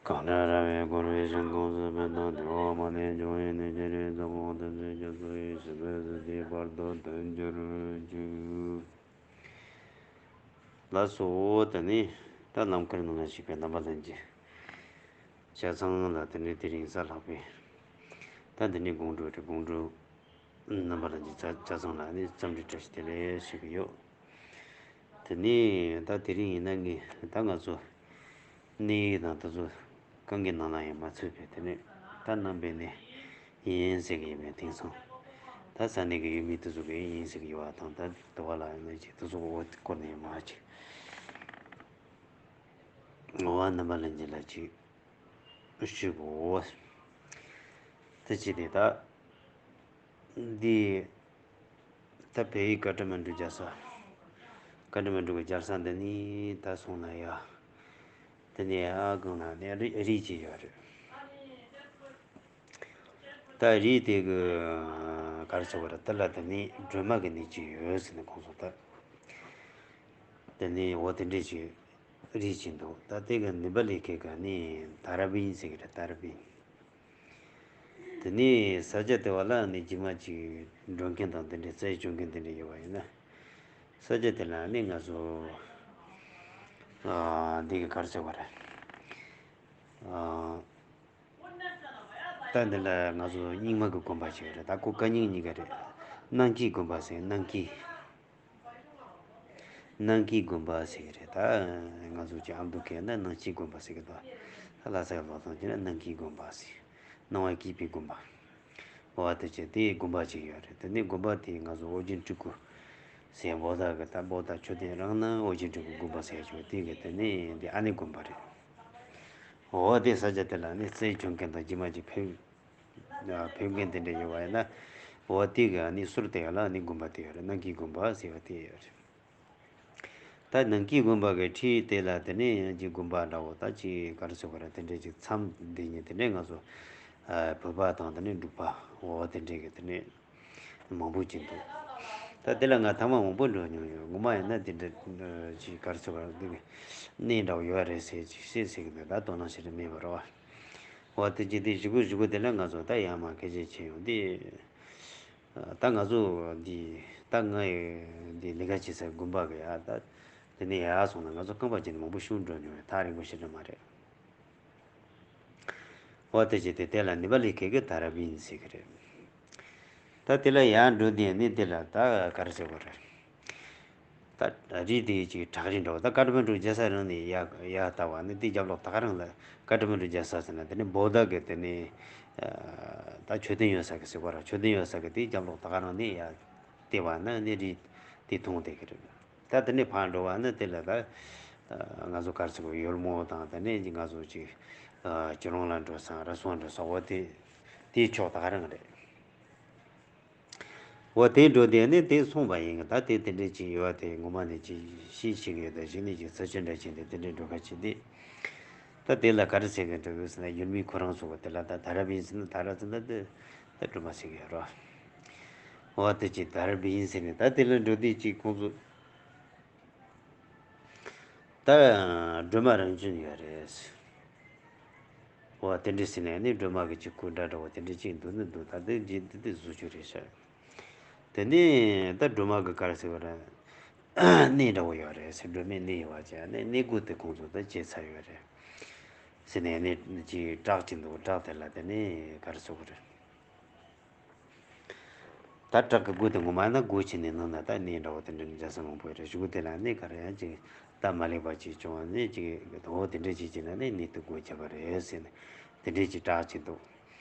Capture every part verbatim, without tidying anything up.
གང་འདྲ་ར་བས་བསྐོར་བའི་ཞིང་ཁམས་སུ། ཕན་དང་བདེ་བ་མ་ལུས་འབྱུང་བའི་གནས་ཀྱི་རིགས་ཙམ་པོ། ཐམས་ཅད་སྐྱབས་སུ་མཆིའོ། ཞིང་ཁམས་སུ་དེའི་བར་དུ་བདུན་གྱུར་ཅིག་ལགས་སོ། དེ་ནས་ད་ནམ་མཁའི་ནང་ན་བཞུགས་པའི་རྣམ་པ་ལྷན་རྒྱས་ཆ་ཚང་ལ། དེ་ནས་དེ་རིང་གཟའ་ལྷག་པའི་ད་འདི་ནས་དགོང་དྲོ་རེད། དགོང་དྲོ་རྣམ་པ་ལྷན་རྒྱས་ཆ་ཆ་ཚང་ལ་ནི་འཚམས་འདྲི་བཀྲ་ཤིས་བདེ་ལེགས་ཞུ་གི་ཡོད། དེ་ནས་ད་དེ་རིང་ཡིན་ན་ངས་ད་ང་ཚོ་གནས་ཡིག་དང་དེ་ཚོ་གང་གི་ནང་ན་ཡང་མ་ཚུད་པའི། དེ་ནས་ད་རྣམ་པའི་གནས་ཡིན་ཟེར་གི་ཡིན་པས། དེང་སང་ད་ས་གནས་ཀྱི་ཡུལ་མི་དེ་ཚོ་གི་ཡིན་ཟེར་གི་ཡོད་པ་དང་། ད་དུ་བ་ལ་ཡིན་ན་ཅིག་དེ་ཚོ་གི་འོ་དེ་སྐོར་ནས་ཡང་མ་ཅིག་འོ་བ་རྣམ་པ་ལྷན་རྒྱས་ལ་ཅིག་ཞུ་དགོས། དེ་ཅི་སྟེ་ད། འདི་ད་བལ་ཡུལ་ཀ་ཏ་མན་གྲུ་རྒྱལ་ས། ཀ་ཏ་མན་གྲུ་གི་རྒྱལ་ས་འདི་ནས་ད་སོང་ན་ཡ། དེ་ནས་ཨ་གང་ན་ནས་རི་རི་ཅིག་ཡོད་རེད། ད་རི་དེ་གི་ག་རེ་ཟེར་བ་རེད། དེ་ལ་དེ་ནས་སྒྲོལ་མ་གི་གནས་ཅིག་ཡོད་ཟེར་ནས་ཁོང་ཚོ་ད། དེ་ནས་འོ་དེ་འདྲས་ཅིག་རི་ཅིག་འདུག་ད་དེ་གི་ནི་པ་ལི་ཁའི་ག་ནས་ད་ར་བིན་ཟེར་གི་རེད། ད་ར་བིན། དེ་ནས་ས་ཆ་དེ་བ་ལ་ནི་རྗེས་མ་ཅིག་འགྲོ་མཁན་དང་དེ་འདྲའི་རྩད་གཅོད་མཁན་དེ་འདྲ་ཡོད་པ་ཡིན་ན། ས་ཆ་དེ་ལ་ནི་ང་ཚོ་ཨ་འདི་གི་ག་རེ་ཟེར་བ་རེད། ཨ་ད་འདི་ལ་ང་ཚོ་རྙིང་མ་གི་དགོན་པ་ཞིག་རེད། ད་ཁོ་བཀའ་རྙིང་གཉིས་ཀ་རེད། སྣང་སྐྱིད་དགོན་པ་ཟེར། སྣང་སྐྱིད། སྣང་སྐྱིད་དགོན་པ་ཟེར་གི་རེད། ད་ང་ཚོ་ཅིག་ཨ་མདོ་སྐད་ན་སྣང་སྐྱིད་དགོན་པ་ཟེར་གི་འདུག་ད་ལྷ་ས་ལོག་སོང་ཅིག་ན་སྣང་སྐྱིད་དགོན་པ་ཟེར། སྣང་བ་སྐྱིད་པའི་དགོན་པ། འོ་དེ་ཅིག་དེའི་དགོན་པ་ཅིག་ཡོད་རེད། དེ་ནས་དགོན་པ་དེ་ང་ཚོ་ཨོ་རྒྱན་སྤྲུལ་སྐུ་ཟེར། བོ་ད་གི་ད་བོ་ད་མཆོད་རྟེན་རང་ན་ཨོ་རྒྱན་སྤྲུལ་སྐུ་དགོན་པ་ཟེར་ཆོག་དེ་གི་དེ་ནས་འདི་ཨ་ནེ་དགོན་པ་རེད། འོ་དེ་ས་ཆ་དེ་ལ་ནི་རྩད་གཅོད་མཁན་དང་རྗེས་མ་ཅིག་ཕེབས། ཕེབས་མཁན་དེ་འདྲ་ཡོད་པ་ཡིན་ན། འོ་དེ་གི་ཨ་ནི་ཟུར་དེ་ཡོད་ལ་ཨ་ནི་དགོན་པ་དེ་ཡོད་རེད། སྣང་སྐྱིད་དགོན་པ་ཟེར་བ་དེ་ཡོད་རེད། ད་སྣང་སྐྱིད་དགོན་པ་གི་འཁྲིས་དེ་ལ་དེ་ནས་ཡང་ཅིག་དགོན་པ་འདྲ་བོ་ད་ཅིག་ག་རེ་ཟེར་བ་རེད། དེ་འདྲས་ཅིག་མཚམས་འདི་ཉིད་དེ་ནས་ང་ཚོ་བོད་པ་དང་དེ་ནས་འབྲུག་པ་འོ་དེ་འདྲས་ཀྱི་དེ་ནས་མང་པོ་ཅིག་འདུག་ད་དེ་ལ་ང་ཐེངས་མ་མང་པོ་འགྲོ་མྱོང་ཡོད། ངོ་མ་ཡིན་ན་དེ་འདྲ་ཅིག་ག་རེ་ཟེར་བ་རེད། འདི་གནས་འདྲ་བོ་ཡོད་རེད་ཟེར་ཅིག་བཤད་ཟེར་གི་འདུག་ད་དོ་སྣང་བྱེད་རྒྱུ་མེད་པ་རེད་བ། འོ་དེ་ཅི་སྟེ་གཞུག་གུ་གཞུག་གུ་དེ་ལ་ང་ཚོ་ད་ཡར་མར་སྐད་ཆ་བྱས་ཡོང་དུས། ད་ང་ཚོ་འདི་ད་ང་ཡི་འདི་ལས་ཀ་བྱེད་སའི་དགོན་པ་གི་ཡ་ད་དེ་ནས་ཡར་སོང་ན་ང་ཚོ་རྐང་པ་བརྒྱབ་ནས་མང་པོ་ཤུགས་འགྲོ་མྱོང་བས་ཐག་རིང་པོ་ཞེ་དྲག་མ་རེད། འོ་དེ་ཅི་སྟེ་དེ་ལ་ནི་པ་ལི་ཁའི་གི་ད་ར་བིན་ཟེར་གི་རེད། ད་དེ་ལ་ཡར་འགྲོ་དུས་ནི་དེ་ལ་ད་ག་རེ་ཟེར་དགོས་རེད། ད་རི་དེ་ཅིག་བྲག་རི་འདྲ་བོ། ད་ཀ་ཏ་མན་གྲུ་རྒྱལ་ས་རང་ནས་ཡར་ཡར་ལྟ་བ་ནི་དེ་རྒྱབ་ལོགས་ད་ག་རང་ལ་ཀ་ཏ་མན་གྲུ་རྒྱལ་ས་ཟེར་ན་དེ་ནི་བོ་ད་གི་དེ་ནི་ད་མཆོད་རྟེན་ཡོད་ས་གི་ཟེར་བ་ར། མཆོད་རྟེན་ཡོད་ས་གི་དེ་རྒྱབ་ལོགས་ད་ག་རང་ནས་ཡར་བལྟས་པ་ན་ནི་རི་དེ་མཐོང་བསྡད་གི་རེད། ད་དེ་ནས་ཕར་འགྲོ་བ་ནི་དེ་ལ་ད་ང་ཚོ་ག་རེ་ཟེར་དགོས། ཡོལ་མོ་དང་དེ་ནས་ང་ཚོ་ཅིག་ཇོ་རོང་ལ་འགྲོ་ས་ར་སོང་འགྲོ་ས་འོ་དེ་དེའི་ཕྱོགས་ད་ག་རང་རེད། འོ་དེ་འགྲོ་དེ་ནི་དེ་སོང་བ་ཡིན། ད་དེ་དེ་འདྲས་ཅིག་ཡོད་དེ་ངོ་མ་ནས་ཅིག་ཤེས་ཤེས་ཀྱི་ཡོད། ད་གཞི་ནས་ཅིག་ཚ་ཆེན་འདྲ་ཅིག་འདི་དེ་འདྲས་འགྲོ་ཁ་ཅིག་འདི། ད་དེ་ལ་ག་རེ་ཟེར་གི་འདུག་ཟེར་ན། ཡུལ་མི་ཁོ་རང་ཚོ་གི་དེ་ལ་ད་ད་ར་བིན་ཟེར་ན་ད་ར་ཟེར་ན་དེ་ད་སྒྲོལ་མ་ཟེར་གི་ཡོད་རོ། འོ་དེ་ཅིག་ད་ར་བིན་ཟེར་ནས་ད་དེ་ལ་འགྲོ་དུས་ཅིག་ཁོང་ཚོ། ད་སྒྲོལ་མ་རང་བྱོན་ཡོད་རེད། འོ་དེ་འདྲས་ཟེར་ནས་ནི་སྒྲོལ་མ་གི་ཅིག་སྐུ་འདྲ་འདྲ་བོ་དེ་འདྲས་ཅིག་འདུག་ནི་འདུག་ད་དེ་རྗེས་འདི་དེ་བཟོ་རྒྱུ་རེད་ཤག་དེ་ནས་ད་སྒྲོལ་མ་གི་ག་རེ་ཟེར་བ་རེད། གནས་འདྲ་བོ་ཡོད་རེད་ཟེར། སྒྲོལ་མའི་གནས་ཡོད་པ་ཅིག་ནས་གནས་སྒོ་དེ་ཁོང་ཚོ་ད་བྱས་ཚར་ཡོད་རེད་ཟེར་ནས་ནི་ཅིག་བྲག་ཅིག་འདུག་བྲག་དེ་ལ་དེ་ནས་ག་རེ་ཟེར་བ་རེད། ད་བྲག་གི་སྒོ་དེ་ངོ་མ་ན་སྒོ་ཕྱེ་ནས་ནང་ན་ད་གནས་འདྲ་བོ་དེ་འདྲ་འཇའ་ཚོན་མང་པོ་ཡོད་རེད། གཞུག་གུ་དེ་ལ་ནི་ག་རེ་ཡང་ཅིག་སྟབས་མ་ལེགས་པ་ཅིག་བྱུང་བ་ནི་ཅིག་འོ་དེ་འདྲ་ཅིག་བྱས་ན་ནི་གནས་དེ་སྒོ་བརྒྱབ་པ་རེད་ཟེར་ནས་དེ་འདྲ་ཅིག་བྲག་ཅིག་འདུག་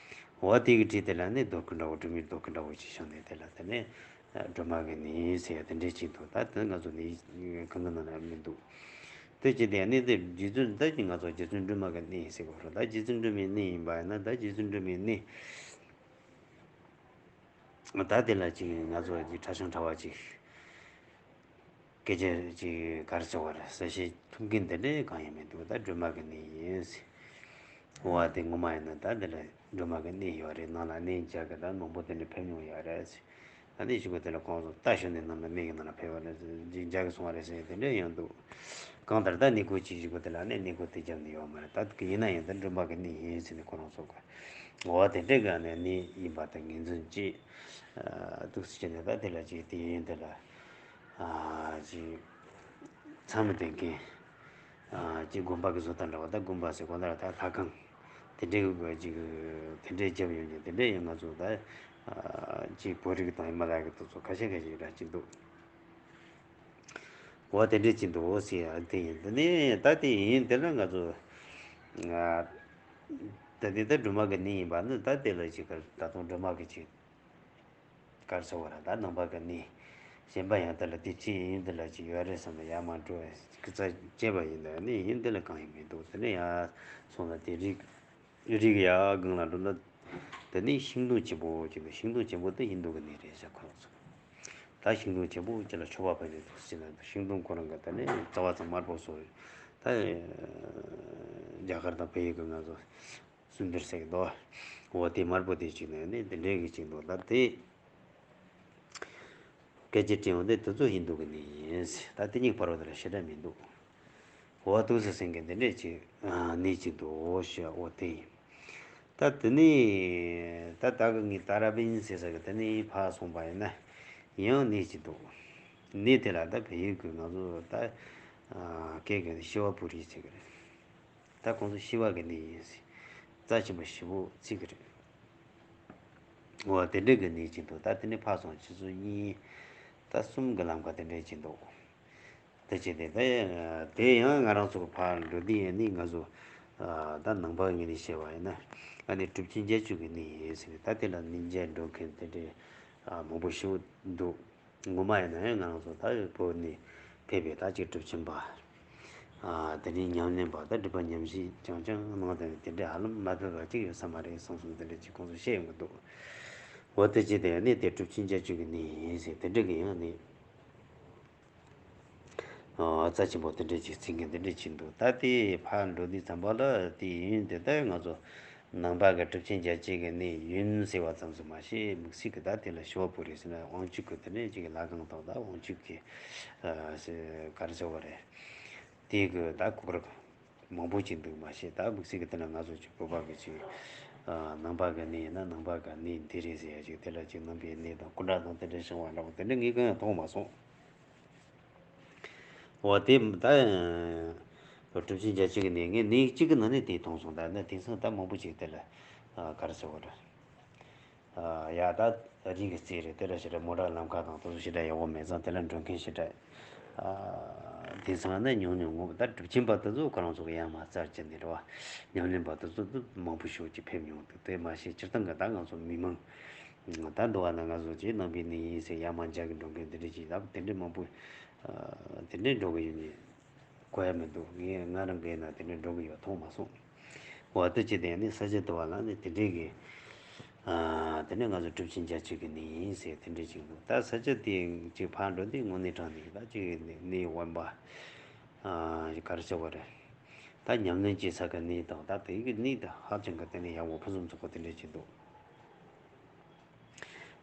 འོ་དེ་གི་འཁྲིས་དེ་ལ་ནི་རྡོ་སྐུ་འདྲ་བོ་སྒྲོལ་མའི་རྡོ་སྐུ་འདྲ་བོ་ཅིག་བཞེངས་ནས་དེ་ལ་དེ་ནས་སྒྲོལ་མ་གི་གནས་ཟེར་ཡ་དེ་འདྲ་ཅིག་འདུག་ད་དེ་ང་ཚོ་ནི་གང་གི་ནང་ན་མི་འདུག་དེ་ཅི་དེ་ནི་དེ་རྗེ་བཙུན་ད་ཅིག་ང་ཚོ་རྗེ་བཙུན་སྒྲོལ་མ་གི་གནས་ཟེར་གོ་རོ། ད་རྗེ་བཙུན་སྒྲོལ་མའི་གནས་ཡིན་པ་ཡིན་ན་ད་རྗེ་བཙུན་སྒྲོལ་མའི་གནས། ད་དེ་ལ་ཅིག་ང་ཚོ་ཅིག་ཕྲ་ཞིང་ཕྲ་བ་ཅིག་སྐད་ཆ་ཅིག་ག་རེ་ཟེར་བ་རེད། གསལ་བཤད་ཐུབ་མཁན་དེ་འདྲ་གང་ཡང་མི་འདུག་ད་སྒྲོལ་མ་གི་གནས་ཡིན་ཟེར། འོ་དེ་ངོ་མ་ཡིན་ན་ད་འདི་ལ་སྒྲོལ་མ་གི་གནས་ཡོད་རེད། ནང་ལ་གནས་མཇལ་གི་ད་མང་པོ་དེ་འདྲ་ཕེབས་མྱོང་ཡོད་རེད་ཟེར། ད་ནི་གཞུག་གུ་དེ་ལ་ཁོང་ཚོ་རྟ་ཞོན་ནས་ནམ་ཡང་གནས་ཀྱི་ནང་ལ་ཕེབས་པ་ལ་ཅིག་འཇགས་ཀྱི་སོང་བ་རེད་ཟེར་དེ་འདྲ་ཡང་འདུག་གང་ལྟར་ད་གནས་སྐོར་གྱི་གཞུག་གུ་དེ་ལ་ནི་གནས་སྐོར་དེ་བརྒྱབ་ནས་ཡོད་མ་རེད། ད་ཡིན་ན་ཡང་ད་སྒྲོལ་མ་གི་གནས་ཡིན་ཟེར་ནས་ཁོ་རང་ཚོ་གི་འོ་དེ་འདྲ་གི་ནས་གནས་ཡིན་པ་དང་ངོས་འཛིན་བྱས། འདུག་སེ་བྱས་ནས་ད་དེ་ལ་ཅིག་དེ་ཡིན་དེ་ལ་ཅིག་མཚམས་མི་བསྟན་མཁན། ཅིག་དགོན་པ་གི་བཟོ་ལྟ་འདྲ་བ། ད་དགོན་པ་ཟེར་གོ་ན་ད་ལྷ་ཁང་དེ་འདྲའི་གི་ཅིག་དེ་འདྲའི་རྒྱབ་ཡོད་ཀྱི་དེ་འདྲའི་ཡང་ང་ཚོ་ད་ཅིག་བོད་རིགས་དང་ཧི་མ་ལ་ཡ་གི་དེ་ཚོ་ཁ་ཤས་ཁ་ཤས་ར་ཅིག་འདུག་འོ་དེ་འདྲའི་ཅིག་འདུག་འོ་ཟེར་ཡ་དེ་ཡིན། དེ་ནས་ད་དེ་ཡིན་དེ་ལ་ང་ཚོ་ད་དེ་ད་སྒྲོལ་མ་གི་གནས་ཡིན་པ་ནི་ད་དེ་ལ་ཅིག་ད་དུང་སྒྲོལ་མ་གི་ཅིག་ག་རེ་ཟེར་བ་ར། ད་ནང་པ་གི་གནས་གཞན་པ་ཡང་དེ་ལ་དེ་ཅི་ཡིན་དེ་ལ་ཅི་ཡོད་རེད་བསམ་ན་ཡར་མར་འགྲོ་བའི་སྐུ་ཚ་བྱས་པ་ཡིན་ན་ནི་ཡིན་དེ་ལ་གང་ཡང་མི་འདུག་དེ་ནས་ཡར་སོང་ན་དེ་རིགས་རིགས་ཡར་སྒང་ལ་འགྲོ་ན་དེ་ནི་ཤིང་སྡོང་ཆེན་པོ་ཅིག་འདུག་ཤིང་སྡོང་ཆེན་པོ་དེ་ཧིན་དུ་གི་གནས་རེད་ཟེར་ཁོ་རང་ཚོ། ད་ཤིང་སྡོང་ཆེན་པོ་ཅིག་ལ་མཆོད་པ་ཕུལ་ནས་འདུག་ཟེར་ན་ཤིང་སྡོང་ཁོ་རང་གི་དེ་ནི་རྩ་བ་ཚང་དམར་པོ་བཟོ་ད་རྒྱ་གར་དང་བལ་ཡུལ་གི་ང་ཚོ་སུན་དར་ཟེར་གི་འདུག་འོ་དེ་དམར་པོ་དེ་གཅིག་ནས་ནི་དེ་འདྲའི་གི་གཅིག་འདུག་ད་དེ་སྐད་ཆ་དྲིས་འོང་དེ་དེ་ཚོ་ཧིན་དུ་གི་གནས་ཡིན་ཟེར། ད་དེ་གཉིས་བར་བ་དེ་ལ་ཞེ་དྲག་མི་འདུག་འོ་འདུག་ཟེར་སེང་གེ་འདི་འདྲས་ཅིག་གནས་ཅིག་འདུག་ཞེས། འོ་དེ་ཡིན། ད་དེ་ནས་ད་ད་གི་ངའི་ད་ར་བིན་ཟེར་ས་གི་དེ་ནས་ཕར་སོང་པ་ཡིན་ན་ཡང་གནས་ཅིག་འདུག་གནས་དེ་ལ་ད་བལ་ཡུལ་གི་ང་ཚོ་ད་སྐད་གི་ཤི་བ་པུ་རི་ཟེར་གི་རེད། ད་ཁོང་ཚོ་ཤི་བ་གི་གནས་ཡིན་ཟེར། རྩ་ཆེན་པོ་ཞེ་པོ་བརྩི་གི་རེད། འོ་དེ་འདྲའི་གི་གནས་ཅིག་འདུག་ད་དེ་ནས་ཕར་སོང་ཆུ་ཚོད་གཉིས་ད་གསུམ་གི་ལམ་ཁ་དེ་འདྲའི་ཅིག་འདུག་དེ་ཅིག་དེ་ད་དེ་ཡང་ང་རང་ཚོ་གི་ཕར་འགྲོ་དུས་ཡང་ནི་ང་ཚོ་ད་ནང་པ་ངོས་ནས་བཤད་པ་ཡིན་ན་ཨ་ནི་གྲུབ་ཆེན་བརྒྱད་ཅུ་གི་གནས་ཡིན་ཟེར་ནས་ད་དེ་ལ་གནས་མཇལ་འགྲོ་མཁན་དེ་འདྲའི་མང་པོ་ཞེ་པོ་འདུག་ངོ་མ་ཡིན་ན་ཡང་ང་རང་ཚོ་ད་བོད་ནས་ཕེབས་པའི་ད་ཅིག་གྲུབ་ཆེན་པ། དེ་ནས་ཉམས་ལེན་པ་ད་སྒྲུབ་པ་ཉམས་བཞེས་རྐྱང་རྐྱང་གནང་དེ་དེ་འདྲའི་ཧ་ལམ་མ་ཕེབས་པ་ཅིག་ཡོད་ས་མ་རེད་བསམ་སོང་། དེ་འདྲ་ཅིག་ཁོང་ཚོ་བཤད་ཡོང་གི་འདུག་འོ་དེ་ཅི་དེ་ནས་དེ་གྲུབ་ཆེན་བརྒྱད་ཅུ་གི་གནས་ཡིན་ཟེར་དེ་འདྲ་གི་ཡང་ནི་རྩ་ཆེན་པོ་དེ་འདྲ་ཅིག་བརྩི་མཁན་དེ་འདྲ་ཅིག་འདུག་ད་དེ་ཕར་འགྲོ་དུས་ཙམ་པ་ལ་དེ་ཡིན་དེ་ད་ང་ཚོ་ནང་པ་གི་གྲུབ་ཆེན་བརྒྱད་ཅུ་གི་གནས་ཡིན་ཟེར་བ་ཙམ་ཞིག་མ་ཤེས་དམིགས་བསལ་གི་ད་དེ་ལ་ཞི་བ་པུ་རི་ཟེར་ན་དབང་ཕྱུག་གི་དེ་འདྲ་ཅིག་ལྷ་ཁང་དང་ད་དབང་ཕྱུག་གི་ག་རེ་ཟེར་བ་རེད། དེ་གི་ད་གོ་སྐབས་མང་པོ་ཅིག་འདུག་མ་ཤེས། ད་དམིགས་བསལ་གི་དེ་ན་ང་ཚོ་ཅིག་བོད་པ་གི་ཅིག་ནང་པ་གི་གནས་ཡིན་ན་ནང་པ་གི་གནས་འདི་རེད་ཟེར་ཡ་ཅིག་དེ་ལ་ཅིག་ནང་པའི་གནས་དང་སྐུ་འདྲ་དང་དེ་འདྲ་བྱུང་བ་འདྲ་པོ་དེ་འདྲ་ངས་གང་ཡང་མཐོང་མ་སོང་། འོ་དེ་ད་གྲུབ་ཆེན་བརྒྱད་ཅུ་གི་གནས་ངས་གནས་གཅིག་གི་ནང་ནས་དེ་མཐོང་སོང་། ད་ནི་དེང་སང་ད་མང་པོ་ཅིག་དེ་ལ་ག་རེ་ཟེར་བ་རེད། ཡ་ད་རིགས་ཀྱི་རྩིས་རེད་དེ་འདྲ་ཞེ་དྲག་མོ་ཊ་ལམ་ཁ་དང་དེ་ཚོ་ཞེ་དྲག་ཡག་པོ་མེད་ཙང་དེ་ལ་འགྲོ་མཁན་ཞེ་དྲག་དེང་སང་ནི་ཉུང་ཉུང་ངོ་། ད་གྲུབ་ཆེན་པ་དེ་ཚོ་ཁོ་རང་ཚོ་གི་ཡར་མར་རྩར་བྱས་ནས་རེད་བ། ཉམས་ལེན་པ་དེ་ཚོ་དེ་མང་པོ་ཞེ་པོ་ཅིག་ཕེབས་མྱོང་འདུག་དེ་མ་ཤེས་སྤྱིར་བཏང་གི་ད་ང་ཚོ་མི་མང་ད་འདུག་བ་ན་ང་ཚོ་ཅིག་ནང་པའི་གནས་ཡིན་ཟེར་ཡར་མར་མཇལ་གི་འགྲོ་མཁན་དེ་འདྲ་ཅིག་ད་དེ་འདྲ་མང་པོ་དེ་འདྲ་འགྲོ་གི་ཡོད་ནི། གོ་ཡ་མི་འདུག་ངས་ང་རང་གི་ཡིན་ན་དེ་འདྲ་འགྲོ་གི་ཡོད་མཐོང་མ་སོང་། འོ་དེ་ཅི་དེ་ནི་ས་ཆ་དེ་བ་ལ་ནི་དེ་འདྲའི་གི་དེ་ནི་ང་ཚོ་གྲུབ་ཆེན་བརྒྱད་ཅུ་གི་གནས་ཡིན་ཟེར་དེ་འདྲ་ཅིག་འདུག་ད་ས་ཆ་དེ་ཅིག་ཕར་འགྲོ་དུས་དངོས་གནས་དྲང་གནས་ད་ཅིག་གནས་དབེན་པ་ག་རེ་ཟེར་བ་རེད། ད་ཉམས་ལེན་བྱེད་ས་གི་གནས་དང་ད་དེ་གི་གནས་དེ་ཧ་ཅང་གི་དེ་ནི་ཡག་པོ་ཕུན་སུམ་ཚོགས་པ་དེ་འདྲ་ཅིག་འདུག་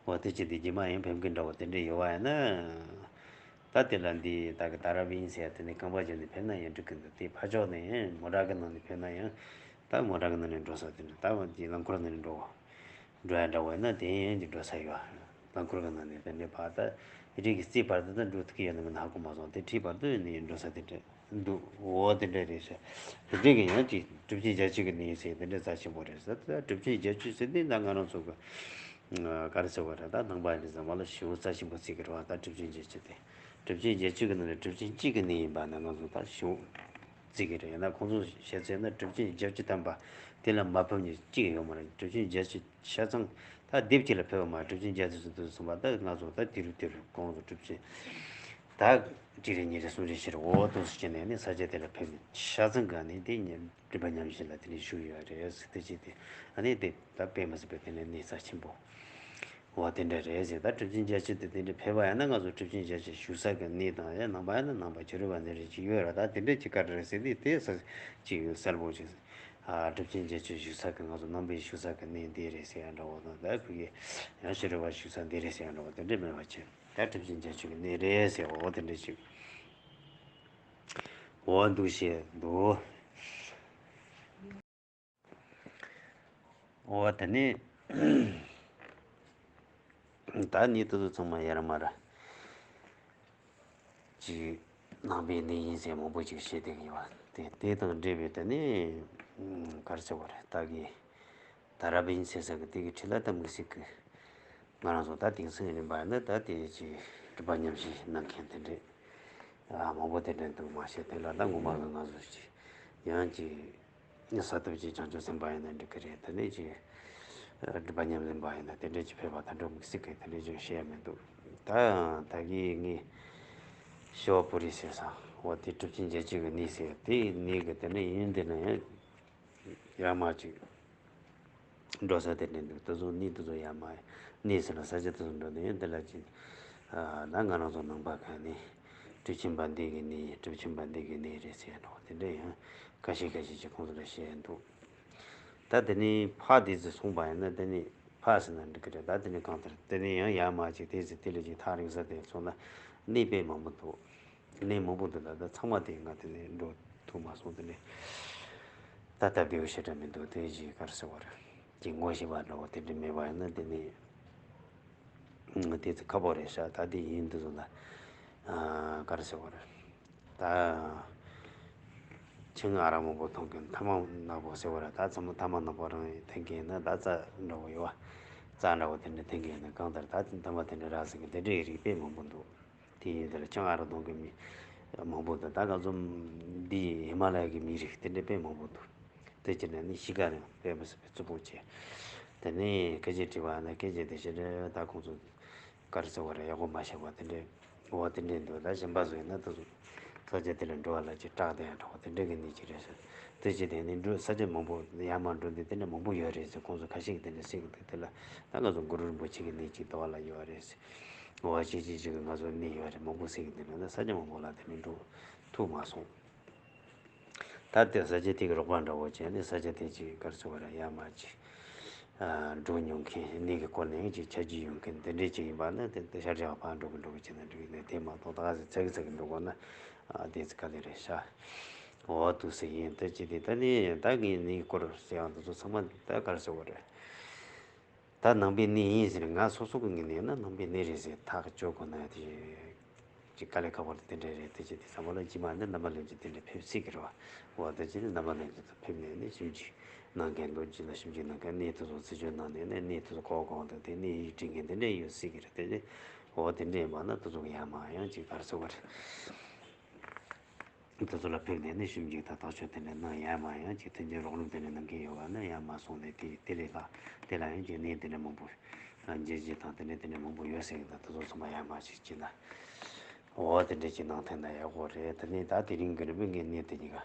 འོ་དེ་ཅི་དེ་རྗེས་མ་ཡང་ཕེབས་མཁན་འདྲ་བོ་དེ་འདྲ་ཡོད་བ་ཡིན་ན། ད་དེ་ལ་འདི་ད་གི་ད་ར་བིན་ཟེར་ཡ་དེ་ནི་རྐང་པ་བརྒྱབ་ནས་ཕེབས་ན་ཡང་འགྲིག་གི་འདུག་དེ་ཕར་ཕྱོགས་ནས་མོ་ཊ་གི་ནང་ནས་ཕེབས་ན་ཡང་ད་མོ་ཊ་གི་ནང་ནས་འགྲོ་ས་དེ་འདྲ་ད་འདི་རླངས་འཁོར་ནང་ནས་འགྲོ་འགྲོ་ཡ་འདྲ་བོ་ཡིན་ན་དེ་ཡང་འདི་འགྲོ་ས་ཡོད། རླངས་འཁོར་གི་ནང་ནས་དེ་འདྲ་ཕར་ད་རིགས་ཀྱི་རྩིས་བར་དུ་ད་འགྲོ་ཐུབ་ཀྱི་ཡོད་ན་མིན་ན་ཧ་གོ་མ་སོང་། དེ་འཕྲིའི་བར་དུ་ནས་འགྲོ་ས་དེ་འདྲ། འདུག་འོ་དེ་འདྲ་རེད་ཟེར། དེ་འདྲ་གི་ཡང་ཅིག་གྲུབ་ཆེན་བརྒྱད་ཅུ་གི་གནས་ཟེར་དེ་འདྲ་རྩ་ཆེན་པོ་རེད་ཟེར། ད་གྲུབ་ཆེན་བརྒྱད་ཅུ་ཟེར་དེ་ད་ང་རང་ཚོ་གི་ག་རེ་ཟེར་བ་རེད། ད་ནང་པ་ཡིན་ཙང་མ་ལ་ཞེ་པོ་རྩ་ཆེན་པོ་བརྩི་གི་རེད་བ། ད་གྲུབ་ཆེན་བརྒྱད་ཅུ་དེ་གྲུབ་ཆེན་བརྒྱད་ཅུ་གི་ནང་ནས་གྲུབ་ཆེན་གཅིག་གི་གནས་ཡིན་པ་ན་ང་ཚོ་ད་ཞེ་པོ་བརྩི་གི་རེད། ཡིན་ན་ཁོང་ཚོ་བཤད་ཚེ་ན་གྲུབ་ཆེན་བརྒྱད་ཅུ་ཐམ་པ་དེ་ལ་མ་ཕེབས་མཁན་གཅིག་ཡོད་མ་རེད། གྲུབ་ཆེན་བརྒྱད་ཅུ་ཆ་ཚང་ད་སྡེབ་གཅིག་ལ་ཕེབས་པ་མ་གྲུབ་ཆེན་བརྒྱད་ཅུ་ཟེར་དུས་ཙམ་པ་ད་ང་ཚོ་ད་དེ་རུ་དེ་རུ་ཁོང་ཚོ་གྲུབ་ཆེན་ད་གཅིག་རེ་གཉིས་རེ་གསུམ་རེ་བཞི་རེ་འོ་དེ་ཚོ་བྱས་ནས་ནི་ས་ཆ་དེ་ལ་ཕེབས་ནས་ཆ་ཚང་ག་ནས་དེ་ཉིད་སྒྲུབ་པ་ཉམས་བཞེས་ལ་དེ་ནས་བཞུགས་ཡོད་རེད་ཟེར་དེ་བྱས་ཏེ་ཨ་ནི་དེ་ད་དཔེ་མི་སྲིད་པའི་དེ་ནས་གནས་རྩ་ཆེན་པོ་འོ་དེ་འདྲ་རེད་ཟེར། ད་གྲུབ་ཆེན་བརྒྱད་ཅུ་དེ་དེ་འདྲ་ཕེབས་པ་ཡིན་ན་ང་ཚོ་གྲུབ་ཆེན་བརྒྱད་ཅུ་བཞུགས་ས་གི་གནས་དང་ཡང་ནང་པ་ཡིན་ན་ནང་པ་ཕྱི་རོལ་པ་འདི་རེད་ཅིག་ཡོད་ར། ད་དེ་འདྲ་ཅིག་ག་རེ་རེད་ཟེར་དེ་དེ་ས་ཅིག་ཡོད་གསལ་པོ་ཅིག་ཨ་གྲུབ་ཆེན་མཇལ་ཆོས་བཞུགས་ས་གི་ང་ཚོ་ནང་པའི་བཞུགས་ས་གི་གནས་འདི་རེད་ཟེར་ཡ་འདྲ་བོ་དང་། ད་ཕ་གི་ཡང་ཕྱི་རོལ་པ་བཞུགས་ས་འདི་རེད་ཟེར་ཡ་འདྲ་བོ་དེ་འདྲས་མེད་པ་བྱས། ད་གྲུབ་ཆེན་མཇལ་ཆོས་ཀྱི་གནས་རེད་ཟེར་བ་འོ་དེ་འདྲས་ཅིག་འོ་འདུག་བཤད་འདུག་འོ་དེ་ནས་ད་ནི་དེ་ཚོ་ཚང་མ་ཡར་མར་ཅིག་ནང་པའི་གནས་ཡིན་ཟེར་མང་པོ་ཅིག་བཤད་བསྡད་ཀྱི་ཡོད་པ་དེ། དེ་དང་འབྲེལ་བའི་དེ་ནས་ག་རེ་ཟེར་བ་རེད། ད་གི་ད་ར་བིན་ཟེར་ས་གི་དེ་གི་ཁྲི་ལ་ད་མི་སྲིད་གི། ང་རང་ཚོ་ད་དེང་སང་ཡིན་པ་ཡིན་ན་ད་དེ་ཅིག་སྒྲུབ་པ་ཉམས་བཞེས་གནང་མཁན་དེ་འདྲས། ཨ་མང་པོ་དེ་འདྲས་འདུག་མ་ཤེས། དེ་ལ་ད་ངོ་མ་གི་ང་ཚོ་ཅིག་ཡང་ཅིག་ས་ཐོབ་ཅིག་བྱང་ཆུབ་སེམས་དཔའ་ཡིན་ན་འགྲིག་གི་རེད། དེ་ནས་ཅིག་སྒྲུབ་པ་ཉམས་ལེན་པ་ཡིན་ན་དེ་འདྲས་ཅིག་ཕེབས་པ་ད་འགྲོ་མི་སྲིད་གི། དེ་འདྲས་ཅིག་བཤད་ཡ་མི་འདུག་ད་ད་གི་ངས་ཤི་བ་པུ་རི་ཟེར་ས་འོ་དེ་གྲུབ་ཆེན་མཇལ་ཆོས་ཀྱི་གནས་ཟེར་དེ་གནས་གི་དེ་ནས་ཡིན། དེ་ནས་ཡང་ཡར་མར་ཅིག་འགྲོ་ས་དེ་འདྲ་འདུག་དེ་ཚོ་གནས་དེ་ཚོ་ཡར་མར་གནས་ཟེར་ན་ས་ཆ་དེ་ཚོ་འགྲོ་དེ་ཡིན། དེ་ལ་ཅིག་ཨ་ད་ང་རང་ཚོ་ནང་པ་ག་ནས་གྲུབ་ཆེན་པ་འདི་གི་གནས་ཡིན། གྲུབ་ཆེན་པ་འདི་གི་གནས་རེད་ཟེར་ནོ་དེ་འདྲ་ཡང་ཁ་ཤས་ཁ་ཤས་ཅིག་ཁོང་ཚོ་ལ་བཤད་འདུག་ད་དེ་ནས་ཕ་དེ་ཚོ་སོང་པ་ཡིན་ན་དེ་ནས་ཕ་ཟེར་ན་འགྲིག་གི་རེད། ད་དེ་ནས་གང་ལྟར་དེ་ནས་ཡང་ཡར་མར་ཅིག་དེ་ཚོ་དེ་ལ་ཅིག་ཐག་རིང་ས་དེ་སོང་ན་གནས་དཔེ་མང་པོ་འདུག་གནས་མང་པོ་འདུག་ད་ལྟ་ཚང་མ་དེ་ང་དེ་ནས་འགྲོ་ཐུབ་མ་སོང་། དེ་ནས་ད་ལྟ་བདེ་བོ་ཞེ་དྲག་མི་འདུག་དེ་ཅིག་ག་རེ་ཟེར་བ་རེད། ཅིག་ངོ་ཤེས་པ་འདྲ་བོ་དེ་འདྲ་མེད་པ་ཡིན་ན་དེ་ནས་དེ་ཚོ་ཁག་པོ་རེད་ཤག་ད་དེ་ཡིན་དུས་ཙམ་ལ་ཨ་ག་རེ་ཟེར་བ་རེད། ད་ཆང་ཨ་རག་མང་པོ་འཐུང་མཁན་ཐ་མག་ནག་པོ་ཟེར་བ་རེད། ད་ཚང་མ་ཐ་མག་ནག་པོ་རང་འཐེན་མཁན་ཡིན་ན་ད་རྩྭ་འདྲ་བོ་ཡོད་པ། རྩྭ་འདྲ་བོ་དེ་འདྲ་འཐེན་མཁན་ཡིན་ན་གང་ལྟར་ད་ཐ་མག་དེ་འདྲ་རག་ཟེར་མཁན་དེ་འདྲའི་རིགས་དཔེ་མང་པོ་འདུག་དེ་ཡིན་དེ་ལ་ཆང་ཨ་རག་འཐུང་མཁན་མི་མང་པོ་འདུག་ད་ག་ཚོད་འདི་ཧི་མ་ལ་ཡ་གི་མི་རིགས་དེ་འདྲ་དཔེ་མང་པོ་འདུག་དེ་ཕྱིར་ནས་ནི་གཤིས་ཀ་རང་དཔེ་མི་སྲིད་པའི་རྩུབ་པོ་བྱས། དེ་ནས་སྐད་ཆ་དྲིས་པ་ན་སྐད་ཆ་དེ་ཕྱིར་ད་ཁོང་ཚོ་ག་རེ་ཟེར་བ་རེད། ཡག་པོ་མ་བཤད་པ་དེ་འདྲས། འོ་དེ་འདྲས་འདུག་ད་གཞན་པ་ཚོ་ཡིན་ན་དེ་ཚོ་ས་ཆ་དེ་ལ་འགྲོ་བ་ལ་ཅིག་སྐྲག་དེ་ཡང་འགྲོ་བ་དེ་འདྲས་ཀྱི་གནས་ཅིག་རེད་ཟེར། དེ་ཕྱིར་དེ་ནི་འགྲོ་ས་ཆ་མང་པོ་ཡར་མར་འགྲོ་འདི་དེ་འདྲས་མང་པོ་ཡོད་རེད་ཟེར་ཁོང་ཚོ་ཁ་ཤས་ཀྱིས་དེ་འདྲས་བཤད་ཀྱི་འདུག་དེ་ལ་ད་ང་ཚོ་གུ་རུ་རིན་པོ་ཆེ་གི་གནས་ཅིག་དེ་བ་ལ་ཡོད་རེད་ཟེར། འོ་ཅིག་ཅིག་ཅིག་གི་ང་ཚོ་གནས་ཡོད་རེད་མང་པོ་ཟེར་གྱི་འདུག་ན་ད་ས་ཆ་མང་པོ་ལ་དེ་འདྲས་འགྲོ་ཐུབ་མ་སོང་། ད་ལྟའི་ས་ཆ་དེ་གི་རོགས་པ་འདྲ་བོ་བྱས་ནས་ས་ཆ་དེ་ཅིག་ག་རེ་ཟེར་བ་རེད། ཡར་མར་ཅིག་ཨ་འགྲོ་མྱོང་མཁན་གནས་ཀྱི་སྐོར་ནས་ཅིག་ཆ་རྒྱུས་ཡོད་མཁན་དེ་འདྲས་ཅིག་ཡིན་པ་ན་དེ་དེ་ཤར་རྒྱག་ཕར་འགྲོ་གི་འགྲོ་གི་བྱས་ན་འགྲིག་གི་ནས་དེ་མ་གཏོགས་ད་ག་ཚད་ཚད་གི་ཚད་གི་འགྲོ་དགོས་ན་ཨ་དེ་ཚོ་དཀའ་ལས་རེད་ཤག་འོ་འདུག་སེ་ཡིན། ད་ཅི་དེ་ད་ནི་ད་ངའི་གནས་སྐོར་ཟེར་ཡང་འདི་ཚོ་ཚང་མ་ད་ག་རེ་ཟེར་བ་རེད། ད་ནང་པའི་གནས་ཡིན་ཟེར་ང་སོ་སོ་གི་ངོས་ནས་ན་ནང་པའི་གནས་རེད་ཟེར་ཐག་གཅོད་དགོས་ན་དེ་ཅིག་དཀའ་ལས་ཁག་པོ་དེ་འདྲ་རེད། དེ་ཅིག་དེ་ཚང་མ་ལ་ཅི་མ་ནི་རྣམ་པ་ལྷན་རྒྱས་དེ་འདྲ་ཕེབས་སྲིད་ཀྱི་རེད་བ། འོ་དེ་ཅིག་ནི་རྣམ་པ་ལྷན་རྒྱས་དང་ཕེབས་ནས་ནི་ཞིབ་འཇུག་གནང་མཁན་ལོ་རྒྱུས་ལ་ཞིབ་འཇུག་གནང་མཁན་གནས་དེ་ཚོ་རྩད་གཅོད་གནང་ནས་ནི་གནས་དེ་ཚོ་གོ་གོང་དང་དེ་གནས་ཡིག་བྲིས་མཁན་དེ་འདྲ་ཡོད་སྲིད་ཀྱི་རེད། དེ་ནི་འོ་དེ་འདྲ་ཡིན་པ་ན་དེ་ཚོ་གི་ཡར་མར་ཡང་ཅིག་ག་རེ་ཟེར་བ་རེད། དེ་ཚོ་ལ་ཕེབས་ནས་ནི་ཞིབ་འཇུག་དང་ཐག་གཅོད་དེ་འདྲ་གནང་ཡར་མར་ཡང་ཅིག་མཐུན་རྐྱེན་རོགས་རམ་དེ་འདྲ་གནང་མཁན་ཡོད་པ་ན་ཡར་མར་སོང་ནས་དེ་དེ་ལས་ལྷག་དེ་ལ་ཡང་ཅིག་གནས་དེ་འདྲ་མང་པོ་མཇལ་རྒྱུ་དང་དེ་འདྲ་དེ་འདྲ་མང་པོ་ཡོད་ཟེར་གི་འདུག་དེ་ཚོ་ཚང་མ་ཡར་མར་ཅིག་བྱས་ན་འོ་དེ་འདྲ་ཅིག་གནང་ཐུབ་ན་ཡག་པོ་རེད། དེ་ནས་ད་དེ་རིང་གི་རིམ་པས་ངས་གནས་དེ་གཉིས་ཀ་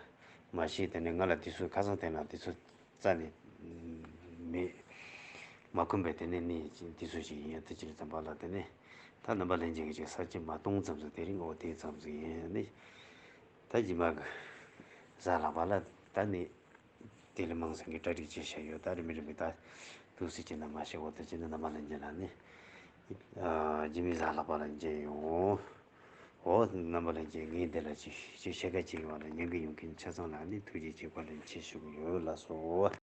མ་ཤེས། དེ་ནས་ང་ལ་དུས་ཚོད་ཁ་སང་དེ་ན་དུས་ཚོད་རྩ་ནས་མེད། མ་ཁོམ་པས་དེ་ནས་གནས་དུས་ཚོད་ཅིག་ཡིན། དེ་ཅིག་ཙམ་པ་ལ་དེ་ནས་ད་རྣམ་པ་ལྷན་རྒྱས་ཀྱི་ཅིག་ས་བཅད་མ་གཏོང་ཙམ་ཟིག་དེ་རིང་འོ་དེ་ཙམ་ཟིག་ཡིན་ནི། ད་རྗེས་མ་གི་གཟའ་ལྷག་པ་ལ་ད་ནི་དེ་ལས་མང་ཟིག་གི་གྲ་སྒྲིག་བྱས་བཞག་ཡོད། ད་རིམ་པས་རིམ་པས་ད་འདུག་སེ་བྱས་ན་མ་ཤེས། འོ་དེ་བྱས་ན་རྣམ་པ་ལྷན་རྒྱས་ལ་ནི་ཨ་རྗེས་མའི་གཟའ་ལྷག་པ་ལ་མཇལ་ཡོང་། འོ་རྣམ་པ་ལྷན་རྒྱས་ངས་འདི་ལ་ཅིག་ཅིག་བཤད་ཁ་ཅིག་ཡོང་བ་ལ་ཉན་གི་ཡོང་མཁན་ཆ་ཚང་ལ་ནི་ཐུགས་རྗེ་ཆེ་བཀའ་དྲིན་ཆེ་ཞུ་གི་ཡོད་ལགས་སོ།